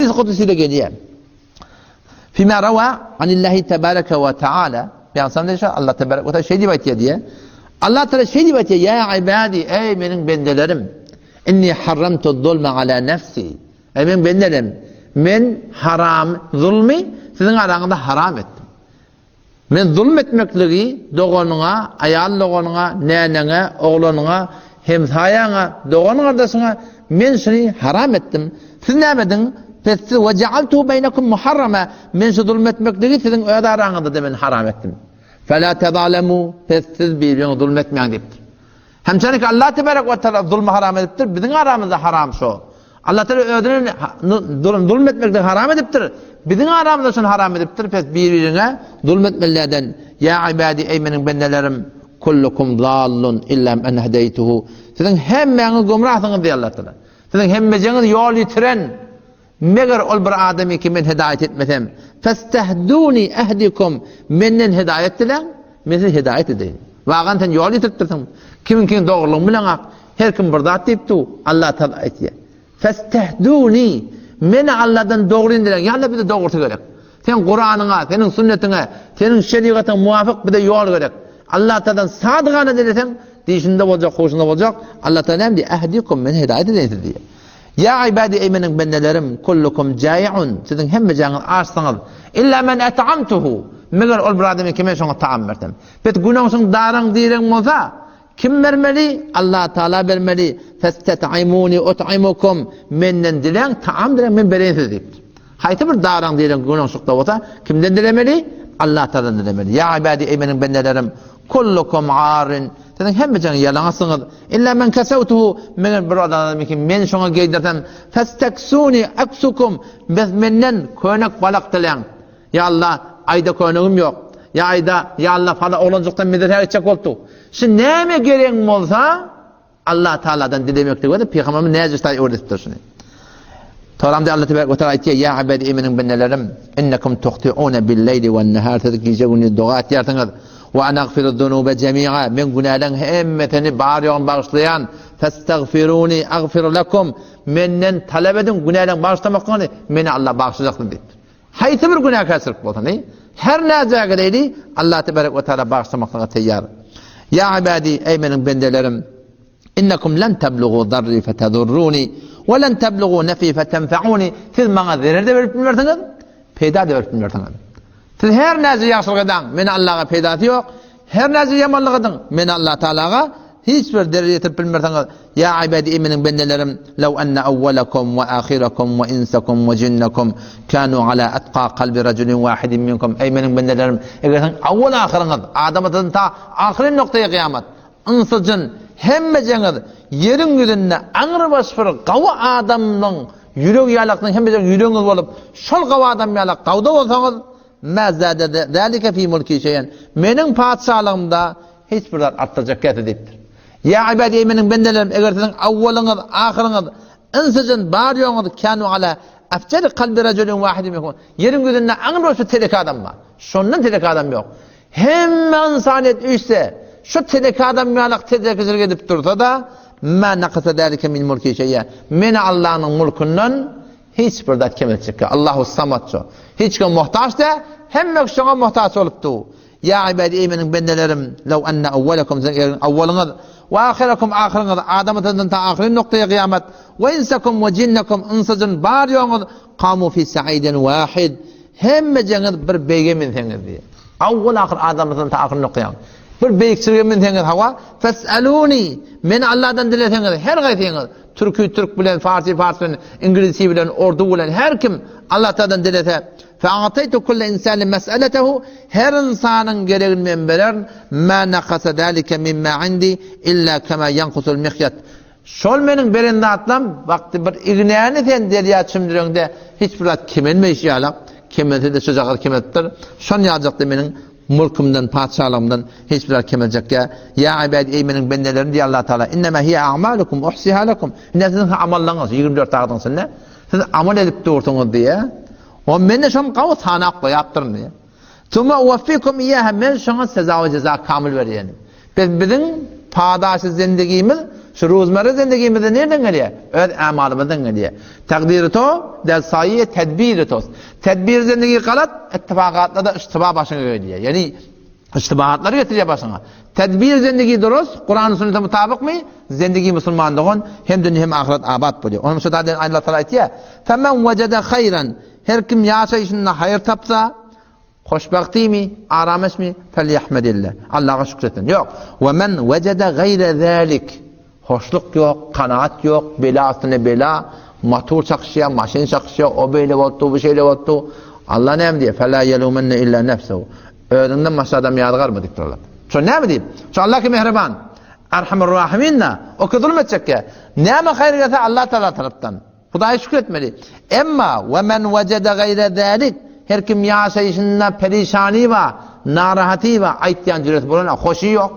Hadis Kudusyda gelýär. Fima rawa anillahi tebareke we taala Peygamber diýse Allah tebarek we taala şeý diýip aýtýar diýe. Allah taala şeý diýip aýtýar: "Ýa ibadi, eý meniň bendelerim, inni harramtu zulma ala nefsi." Eý meniň bendelerim, men haram zulmy siziň araňyzda haram etdim. Men zulum etmekligi doganyňa, aýal doganyňa, näneňe, oglanyňa, hemsaýaňa, dogan-gardaşyňa men şuny haram etdim. Siz näme ediň? Pes siz we ja'altuhu beýnekum muharrama, men şu zulum etmekligi siziň öz araňyzda-da men haram etdim. Fela tezalemu, pes siz bir-biriňize zulum etmäň diýipdir. Hemçenik Allah tebarek we taala zulmy haram edipdir, biziň aramyzda haram şo. Allah taala özüne zulm etmekde haram edipdir. Biziň aramyzda şony haram edipdir. Pes bir-biriňe zulm etmelilerden. Ýa ibadi eý meniň bendelerim kullukum zallun illa men hedeytuhu. Siziň hemmäňiz gümrahsyňyz diýýär Allah taala. Siziň hemmejeňiz ýol ýitiren. Meger ol bir adamy ki men hedaýat etmesem, festehduni ehdikum, menden hedaýat diläň, men sizi hedaýat edeýin. Wagan sen ýol ýitiripdirsiň. Kimiňkiň dogrulygyny bileňak. Her kim bir zat diýip dur. Allah Taala aýtýar. Festehduni, meni Allahdan dogryny diläň. Ýa Allah bize dogrusy gerek. Sen Kuranyňa, seniň sünnetiňe, seniň şerigatyňa muwafyk bize ýol gerek. Allah Taaladan sadygana dileseň, dişinde boljak, huşunda boljak. Allah Taala näme diýýär? Ehdikum, men hedaýat edeýin sizi diýýär. Ýa ibadi eý meniň bendelerim, kullukum ja'iun, siziň hemmejaňyz açsyňyz, illa men et'amtuhu, meger ol bir adamy ki men şoňa tagam bersem. Pes günaňsyň daraň direň bolsa, kim bermeli? Allah Taala bermeli. Festet'imuni ut'imukum, menden diläň, tagam diläň, men bereýin size diýipdir. Haýsy bir daraň direň günaňsykda bolsa, kimden dilemeli? Allah Taaladan dilemeli. Ýa ibadi eý meniň bendelerim, kullukum arin, Siziň hemmejeňiz ýalaňaçsyňyz. Illa men kesewtuhu, meger bir adamy ki men şoňa geýdirsem, festeksuni aksukum, bes menden könek balak diläň. Ýa Allah, aýda könegim ýok. Ýa aýda, ýa Allah fala oglanjykdan medresä gitjek bolupdy. Şu näme geregiň bolsa, Allah Taaladan dilemeklik özi pygamberimiz näce taý öwredipdir şuny. Toramda Allah tebarek we taala aýtýar, Ýa ibadi, eý meniň bendelerim, innekum tuhti'une bil-leýli wen-nehar, siz gije-gündiz doga etýärsiňiz. Wa ana agfiru-zunube jemi'a, men günäleň hemmesini bar-ýoguny bagyşlaýan. Festagfiruni agfir lekum, menden talap ediň günäleň bagyşlamaklygyny, meni Allah bagyşlajakdyr diýipdir. Haýsy bir günäkärçilik bolsun, her näce gereýli, Allah tebarek we taala bagyşlamaklyga taýýar. Ýa ibadi, eý meniň bendelerim, Innekum len teblugu zarri fetedurruni we len teblugu nefi fetenfeuni. Siz maňa zerer-de berip bilmersiňiz, peýda-da berip bilmersiňiz. Siz her näce ýagşylyk ediň, meni Allaha peýdasy ýok. Her näce ýamanlyk ediň, meni Allah Taalaga hiç bir zerer ýetirip bilmersiňiz. Ýa ibadi, eý meniň bendelerim, lew enne awwalakum we ahirakum we insakum we jinnakum kanu ala atqa kalbi rajulin wahidin minkum. Eý meniň bendelerim, eger siziň awwal-ahyryňyz, Adam atadan ta ahyry noktaýy kyýamat, Ynsa-jyn, hemmejeňiz ýeriň ýüzünde aňrybaş bir gawy adamyň ýüregi ýalak siziň hemmejeňiz ýüregiňiz bolup, şol gawy adam ýalak gawda bolsaňyz, mä zäde zälike fi mulki şeýen, meniň patyşalygymda hiç bir zat artdyrjak gäsi diýipdir. Ýa ibadi eý meniň bendelerim, eger siziň awwalyňyz, ahyryňyz, ynsa-jyn bar-ýoguňyz kanu ala afjari kalbi rajulin wahidin minkum, ýeriň ýüzünde aňrybaş bir teleke adam bar, şondan teleke adam ýok. Hemme ynsanyýet üýşse, şu teleke adam ýalak telekeçilik edip dursa-da, Mä nakasa zälike min mulki şeý'a. Meni Allanyň mulkundan hiç bir zat kemeltjek ýok. Allahu samat şo. Hiç kime muhtaç däl, hemme kişi şoňa muhtaç bolup dur. Ýa ibadi eý meniň bendelerim, lew enne awwalakum siziň eger awwalyňyz we ahyrakum ahyryňyz Adam atadan ta ahyry noktaýa kyýamat we insakum we jinnakum ynsa jyn bar ýoguňyz kamu fi sa'idin wahid Hemmejeňiz bir beýge minseňiz diýýär. Awwal-ahyr adamysyny ta ahyryn okaýaň. Bir beýikçilige minseňiz hawa, fes'eluni, meni Allahdan dileseňiz, her haýsyňyz, türki türk bilen, farsy fars bilen, iňlisi bilen, ordu bilen, her kim Allah Tagaladan dilese, fe'ataytu kulle insani mes'eletehu, her ynsanyň geregini men bererin, ma nakasa zalike mimma indi illa kema yankusul mihyat. Şol meniň beren zatlam wagty bir ignäni sen derýa çümdüreňde hiç bir zat kemelmeýşi ýalak, kemelse-de şojagaz kemelipdir. Şon ýaljak-da meniň mulkumdan, patyşalygymdan hiç bir zat kemeljekkä. Ýa ibadi, eý meniň bendelerim diýýär Allah Tagala, innema hiýe a'malukum uhsiha lekum. Ine siziň amallaryňyz 24 sagadyň içinde siz amal edip dursuňyz diýýär. O men-de şony gawy sanap goýapdyryn diýýär. Summa uwaffikum iýýaha men şoňa seza we jeza kamyl berýän. Biz biziň padaşy zendigimiz. Şu ruzmerre zendigimizde nirden gelýär? Öz ämalymyzdan gelýär. Takdiri to, der saýy tedbiri tost. Tedbir zendigi galat, ittifakatlarda iştiba başyňa gelýär. Ýagny iştibahatlary getirýär başyňa. Tedbir zendigi durus, Kur'an sünnete mutabykmy? Zendigi musulman dogan hem dünýe hem ahyret abat bolýar. Onuň şu taýdan Allah Taala aýtýar: "Femen wejede haýran" Her kim ýaşaýşynda haýyr tapsa, Hoşbagtymy, aramyşmy, felýahmedillah. Allaha şükür etsin. Ýok. We men wejede gaýre zalik. Hoşluk ýok, kanaat ýok, bela üstüne bela, motor çakyşýar, maşyn çakyşýar, o beýle boldy, bu şeýle boldy. Allah näme diýýär? Fela ýelumenne illa nefsehu. Özüňden başga adam ýazgarma diýipdir Allah. Şo näme diýip? Şo Allah ki mähriban. Erhamur rahimin da. O ki zulm etjekkä. Näme haýyr gelse Allah Taala tarapdan. Hudaýa şükür etmeli. Emma we men wejede gaýre zalik, her kim ýaşaýşynda perişany bar, narahaty bar, aýtýan jüresi bolana hoşy ýok.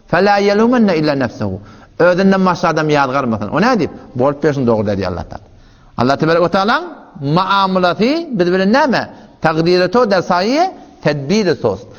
Fela ýelumenne illa nefsehu. Özünden başga adam ýazgarmasyn. O nädip? Bolup bersin dogry diýdi Allah Taala. Allah tebarek we taalaň muamalasy biz bilen näme? Takdiri to der saýy, tedbiri sos.